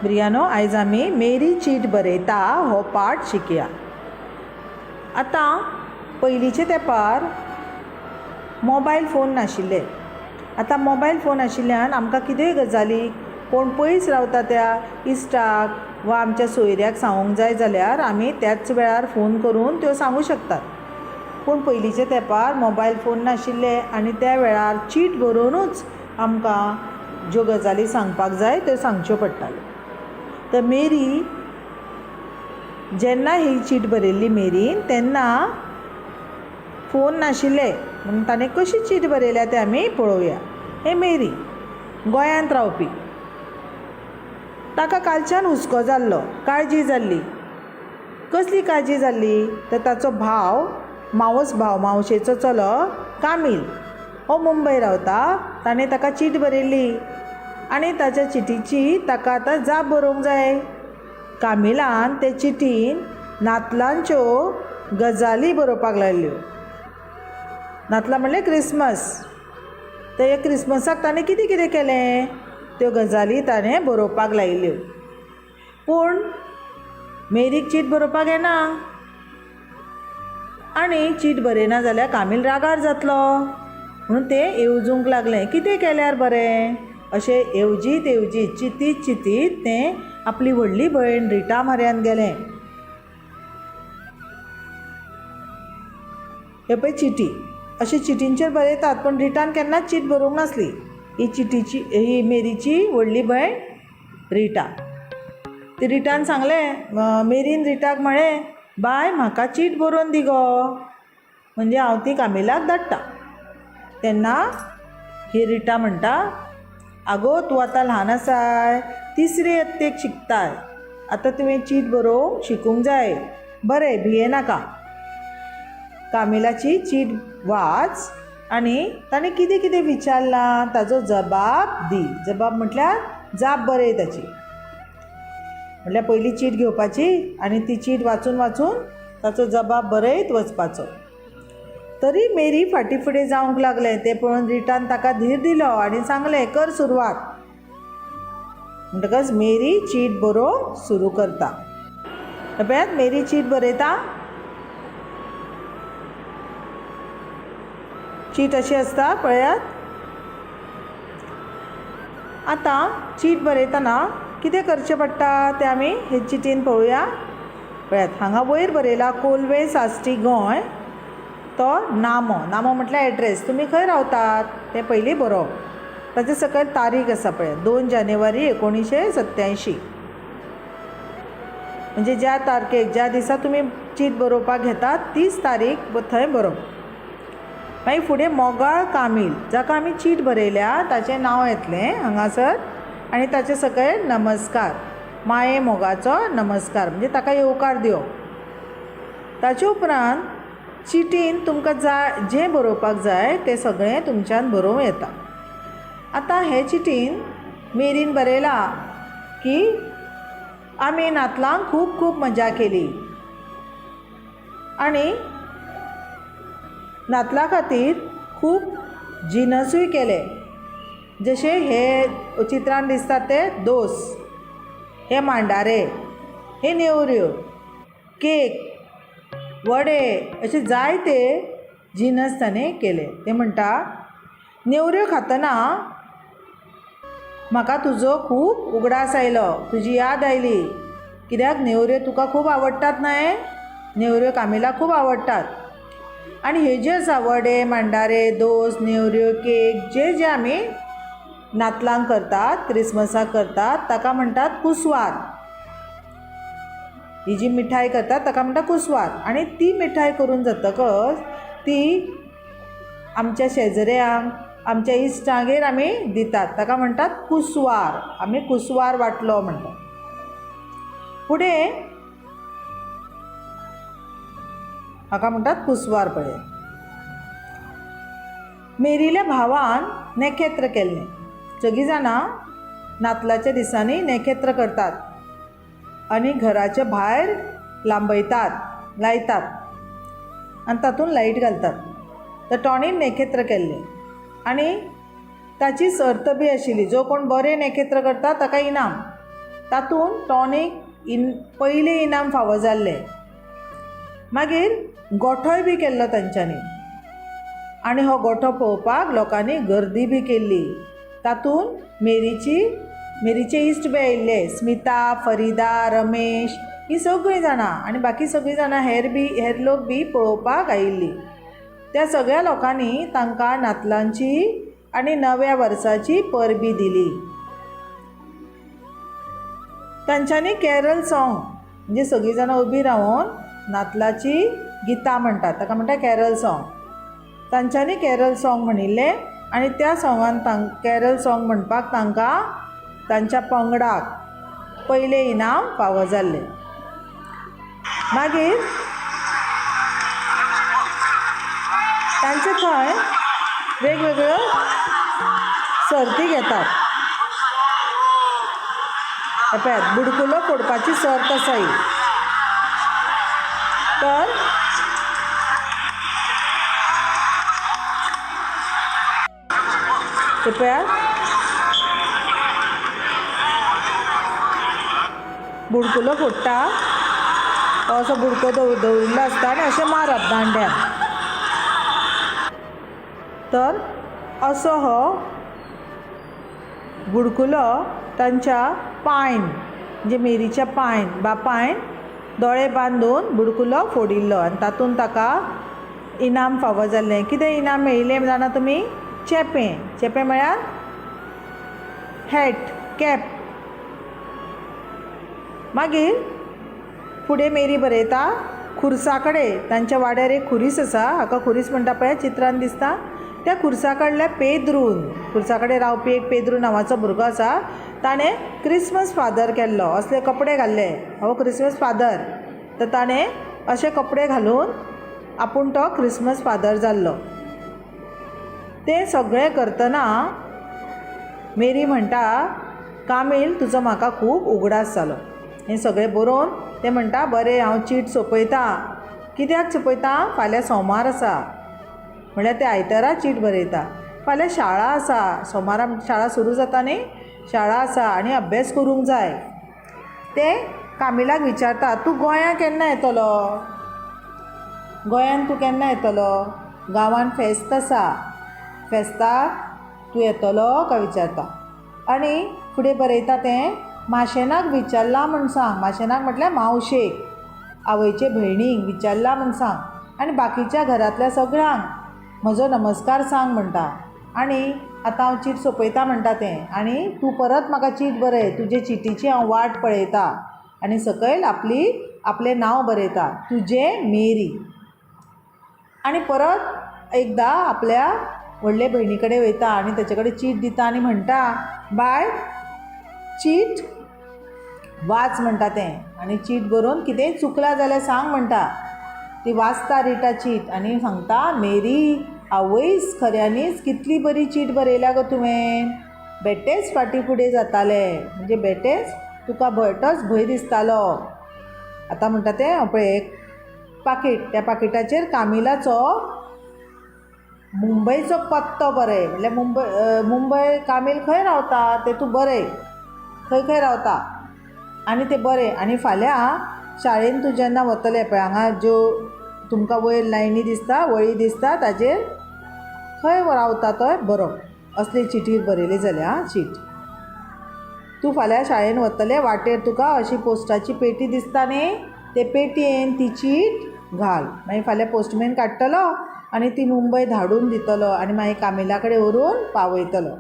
भुरग्यांनो, आयज आमी मेरी चीट बरयता हो पाठ शिकया. आतां पयलींचे तेंपार मोबायल फोन नाशिल्ले. आतां मोबायल फोन आशिल्ल्यान आमकां कितेंय गजाली कोण पयस रावता त्या इश्टाक वा आमच्या सोयऱ्याक सांगूंक जाय जाल्यार आमी त्याच वेळार फोन करून त्यो सांगूं शकतात. पूण पयलींच्या तेंपार मोबायल फोन नाशिल्ले आनी त्या वेळार चीट बरोवनूच आमकां ज्यो गजाली सांगपाक जाय त्यो सांगच्यो पडटाल्यो. तर मेरी जेन्ना ही चीट बरयल्ली मेरीन तेन्ना फोन नाशिल्ले म्हणून ताणें कशी चीट बरयल्या तें आमी पळोवया. हें मेरी गोंयांत रावपी. ताका कालच्यान हुस्को जाल्लो, काळजी जाल्ली. कसली काळजी जाल्ली तर ताचो भाव, मावस भाव, मावशेचो चलो कामील हो मुंबय रावता. ताणें ताका चीट बरयल्ली आनी ताच्या चिटीची ताका आतां जाप बरोवंक जाय. कामिलान ते चिटीन नातलांच्यो गजाली बरोवपाक लायल्यो. नातलां म्हणल्यार क्रिसमस. तर ह्या क्रिसमसाक ताणें कितें कितें केलें त्यो गजाली ताणें बरोवपाक लायिल्ल्यो. पूण मेरीक चीट बरोवपाक येना आनी चीट बरयना जाल्यार कामील रागार जातलो म्हणून तें येवजूंक लागलें, कितें केल्यार बरें अशें येवजीत येवजीत चिंतीत चिंतीत तें आपली व्हडली भयण रिटा म्हऱ्यांत गेलें. हे पळय चिटी, अशे चिटींचेर बरयतात पूण रिटान केन्नाच चीट बरोवंक नासली. ही चिटीची ही मेरीची व्हडली भयण रिटा. ती रिटान सांगलें, मेरीन रिटाक म्हळें, बाय म्हाका चीट बरोवन दी गो, म्हणजे हांव ती कामिलाक धाडटा. तेन्ना ही रिटा म्हणटा, आगो तूं आतां ल्हान आसाय, तिसरे यत्तेक शिकताय, आतां तुवें चीट बरोवंक शिकूंक जाय. बरें, भियेनाका. कामिलाची चीट वाच आनी ताणें कितें कितें विचारलां ताजो जबाब दी. जबाब म्हटल्यार जाप बरय ताची. म्हटल्यार पयली चीट घेवपाची आनी ती चीट वाचून वाचून ताचो जबाब बरयत वचपाचो. तरी मेरी फाटीं फुडें जावंक लागलें तें पळोवन रिटान ताका धीर दिलो आनी सांगलें, कर सुरवात. म्हणटकच मेरी चीट बरोवंक सुरू करता. पळयात मेरी चीट बरयता. चीट अशी आसता पळयात. आतां चीट बरयतना कितें करचें पडटा तें आमी हे चिटीन पळोवया. पळयात हांगा वयर बरयला कोलवें साश्टी गोंय, तो नामो, नामो म्हटल्यार एड्रेस, तुमी खंय रावतात तें पयलीं बरोवप. ताचे सकयल तारीख आसा पळयात, 2 जानेवारी 1987. म्हणजे ज्या तारखेक ज्या दिसा तुमी चीट बरोवपाक घेतात तीच तारीख थंय बरोवप. मागीर फुडें मोगाळ कामील, जाका आमी चीट बरयल्या ताचें नांव येतलें हांगासर आनी ताचे सकयल नमस्कार, माये मोगाचो नमस्कार, म्हणजे ताका येवकार दिवप. ताचे उपरांत चिटीन तुमकां जाय जें बरोवपाक जाय तें सगळें तुमच्यान बरोवं येता. आतां हे चिटीन मेरीन बरयलां की आमी नातलांक खूब खूब मजा केली आनी नातलां खातीर खूब जिनसूय केले, जशे हे चित्रान दिसतात ते दोस, हे मांडारे, हे नेवऱ्यो, केक, वडे, अशे जायते जिनस ताणें केले. ते म्हणटा, नेवऱ्यो खातना म्हाका तुजो खूब उगडास आयलो, तुजी याद आयली, कित्याक नेवऱ्यो तुका खूब आवडटात न्हय, नेवऱ्यो कामिलाक खूब आवडटात. आनी हे जे आसा वडे, मांडारे, दोस, नेवऱ्यो, केक, जे जे आमी नातलांक करतात, क्रिसमसाक करतात, ताका म्हणटात कुसवार. ही जी मिठाय करतात ताका म्हणटात कुसवार. आनी ती मिठाय करून जातकच ती आमच्या शेजऱ्यांक, आमच्या इश्टांगेर आमी दितात, ताका म्हणटात कुसवार. आमी कुसवार वांटलो म्हणटात. फुडें हाका म्हणटात कुसवार. पळय मेरील्या भावान नेखेत्र केल्लें. सगळीं जाणां नातलाच्या दिसांनी नेखेत्र करतात आनी घराच्या भायर लांबयतात, लायतात आनी तातूंत लायट घालतात. तर टॉणीन नेखेत्र केल्लें आनी ताची सर्त बी आशिल्ली, जो कोण बरें नेखेत्र करता ताका इनाम. तातूंत टॉनीक इन पयलें इनाम फावो जाल्लें. मागीर गोठोय बी केल्लो तांच्यांनी आनी हो गोठो पळोवपाक लोकांनी गर्दी बी केल्ली. तातूंत मेरीची मेरीचे इश्ट बी आयिल्ले, स्मिता, फरिदा, रमेश हीं सगळीं जाणां आनी बाकी सगळीं जाणां हेर बी हेर लोक बी पळोवपाक आयिल्लीं. त्या सगळ्या लोकांनी तांकां नातलांची आनी नव्या वर्साची परबीं दिली. तांच्यांनी कॅरल सोंग, म्हणजे सगळीं जाणां उबीं रावन नातलाची गितां म्हणटात, ताका म्हणटा कॅरल सोंग. तांच्यांनी कॅरल सोंग म्हणिल्लें आनी त्या सोंगान तांक कॅरल सोंग म्हणपाक तांकां तांच्या पंगडाक पयलें इनाम फावो जाल्लें. मागीर तांचे थंय वेगवेगळ्यो सर्ती घेतात. हें पळयात, बुडकुलो फोडपाची सर्त आसा ही. तर ते पळयात, बुडकुलो फोडटा तो असो बुडको दवरिल्लो आसता आनी अशें मारप दांड्यान. तर असो हो बुडकुलो तांच्या पायन, म्हणजे मेरीच्या पायन, बापायन दोळे बांदून बुडकुलो फोडिल्लो आनी तातूंत ताका इनाम फावो जाल्लें. कितें इनाम मेळिल्लें जाणा तुमी? चेपें. चेपें म्हळ्यार हॅट, कॅप. मागीर फुडें मेरी बरयता, खुर्सा कडेन तांच्या वाड्यार एक खुरीस आसा, हाका खुरीस म्हणटा पळय चित्रान दिसता, त्या खुर्सा कडल्या पेद्रून, खुर्सा कडेन रावपी एक पेद्रू नांवाचो भुरगो आसा, ताणें क्रिसमस फादर केल्लो, असले कपडे घाल्ले, हो क्रिसमस फादर. तर ताणें अशे कपडे घालून आपूण तो क्रिसमस फादर जाल्लो. तें सगळें करतना मेरी म्हणटा, कामील तुजो म्हाका खूब उगडास जालो. हें सगळें बरोवन तें म्हणटा, बरें हांव चीट सोंपयता. कित्याक सोंपयता? फाल्यां सोमार आसा, म्हणल्यार तें आयतारा चीट बरयता. फाल्यां शाळा आसा, सोमारा शाळा सुरू जाता न्ही, शाळा आसा आनी अभ्यास करूंक जाय. तें कामिलाक विचारता, तूं गोंया केन्ना येतलो? गोंयान तूं केन्ना येतलो? गांवान फेस्त आसा, फेस्ताक तूं येतलो काय विचारता. आनी फुडें बरयता तें, माशेनाक विचारलां म्हूण सांग. माशेनाक म्हटल्यार मावशेक, आवयचे भयणीक विचारलां म्हूण सांग आनी बाकीच्या घरांतल्या सगळ्यांक म्हजो नमस्कार सांग म्हणटा. आनी आतां हांव चीट सोंपयता म्हणटा तें, आनी तूं परत म्हाका चीट बरय, तुजे चिटीची हांव वाट पळयता. आनी सकयल आपली आपलें नांव बरयता, तुजें मेरी. आनी परत एकदां आपल्या व्हडले भयणी कडेन वयता आनी ताचे कडेन चीट दिता आनी म्हणटा, बाय चीट वाच म्हणटा तें, आनी चीट बरोवन कितेंय चुकलां जाल्यार सांग म्हणटा. ती वाचता रिटा चीट आनी सांगता, मेरी आवयस खऱ्यांनीच कितली बरी चीट बरयल्या गो तुवें, बेठेंच फाटीं फुडें जातालें, म्हणजे बेठेंच तुका बेठोच भंय दिसतालो. आतां म्हणटा तें, पळय एक पाकीट, त्या पाकिटाचेर कामिलाचो मुंबयचो पत्तो बरय, म्हणल्यार मुंबय, मुंबय कामील खंय रावता तें तूं बरय, खंय खंय रावता आनी तें बरय. आनी फाल्यां शाळेन तूं जेन्ना वतलें पळय, हांगा ज्यो तुमकां वयर लायनी दिसता, वळी दिसता, ताजेर खंय रावता तो बरोवप. असली चिटीर बरयली जाल्या आं चीट. तूं फाल्यां शाळेन वतलें, वाटेर तुका अशी पोस्टाची पेटी दिसता न्ही, ते पेटयेन ती चीट घाल, मागीर फाल्यां पोस्टमॅन काडटलो आनी ती मुंबय धाडून दितलो आनी मागीर कामिला कडेन व्हरून पावयतलो.